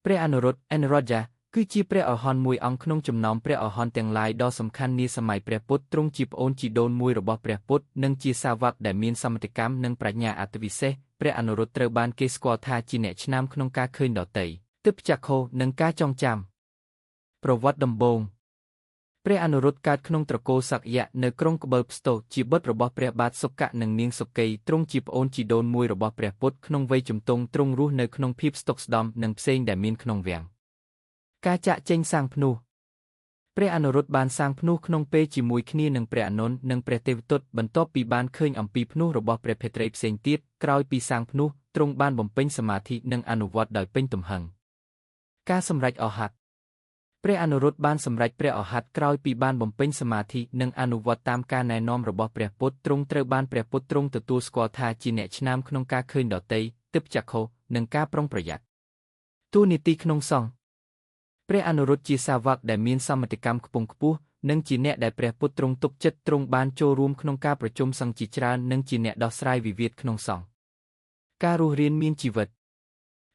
ព្រះអនុរុទ្ធ Anuruddha គឺជាព្រះអរហន្តមួយអង្គក្នុងចំណោមព្រះអរហន្តទាំងឡាយដ៏សំខាន់នាសម័យព្រះពុទ្ធទ្រង់ជាប្អូនជីដូនមួយរបស់ព្រះពុទ្ធនិងជាសាវកដែលមានសមត្ថកម្មនិងប្រាជ្ញាអត្តវិសេសព្រះអនុរុទ្ធត្រូវបានគេស្គាល់ថាជាអ្នកឆ្នើមក្នុងការឃើញដទៃទិព្វចក្ខុនិងការចងចាំប្រវត្តិដំបូងព្រះអនុរុទ្ធកើតក្នុងត្រកូលសក្យៈនៅក្រុងកបិលផ្ទោជាបុត្ររបស់ព្រះបាទសុកៈនិងនាងសុកីទ្រង់ជាប្អូនជីដូនមួយរបស់ព្រះពុទ្ធក្នុងវ័យជំទង់ទ្រង់រស់នៅក្នុងភាពស្តុកស្តម្ភនិងផ្សេងដែលមានក្នុងវាំងការចាក់ចេញសាងភ្នោះព្រះអនុរុទ្ធបានសាងភ្នោះក្នុងពេលជាមួយគ្នានឹងព្រះអនុននិងព្រះទេវទត្តបន្ទាប់ពីបានឃើញអំពីភ្នោះរបស់ព្រះភេត្រីផ្សេងទៀតក្រោយពីសាងភ្នោះទ្រង់បានបំពេញសមាធិនិងអនុវត្តដោយពេញទំហឹងការសម្រេចអរហត្តព្រះអនុរុទ្ធបានសម្រេចព្រះអរហន្តក្រោយពីបានបំពេញសមាធិនិងអនុវត្តតាមការណែនាំរបស់ព្រះពុទ្ធទ្រង់ត្រូវបានព្រះពុទ្ធទ្រង់ទទួលស្គាល់ថាជាអ្នកឆ្នើមក្នុងការឃើញដទៃទិព្វចក្ខុនិងការប្រុងប្រយ័ត្នតួនាទីក្នុងសង្ឃព្រះអនុរុទ្ធជាសាវកដែលមានសមត្ថកម្មខ្ពង់ខ្ពស់និងជាអ្នកដែលព្រះពុទ្ធទ្រង់ទុកចិត្តទ្រង់បានចូលរួមក្នុងការប្រជុំសង្ឃជាច្រើននិងជាអ្នកដោះស្រាយវិវាទក្នុងសង្ឃការរស់រានមានជីវិត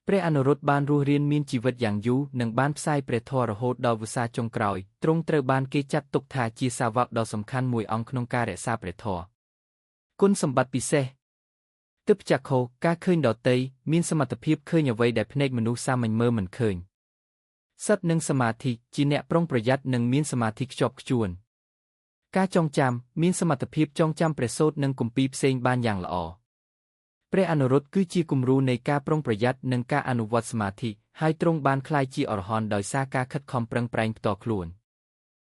ព្រះអនុរុទ្ធបានរស់រានមានជីវិតយ៉ាងយូរនិងបានផ្សាយព្រះធម៌រហូតដល់វស្សាចុងក្រោយទ្រង់ត្រូវបានគេចាត់ទុកថាជាសាវកដ៏សំខាន់មួយអង្គក្នុងការរក្សាព្រះធម៌គុណសម្បត្តិពិសេសទិព្វចក្ខុការឃើញដទៃមានសមត្ថភាពឃើញអ្វីដែលភ្នែកមនុស្សសាមញ្ញមើលមិនឃើញសិតនិងសមាធិជាអ្នកប្រុងប្រយ័ត្ននិងមានសមាធិខ្ជាប់ខ្ជួនការចងចាំមានសមត្ថភាពចងចាំព្រះសូត្រនិងគម្ពីរផ្សេងបានយ៉ាងល្អព្រះអនុរុទ្ធគឺជាគំរូនៃការប្រុងប្រយ័ត្ននិងការអនុវត្តសមាធិហើយទ្រង់បានក្លាយជាអរហន្តដោយសារការខិតខំប្រឹងប្រែងផ្ទាល់ខ្លួន។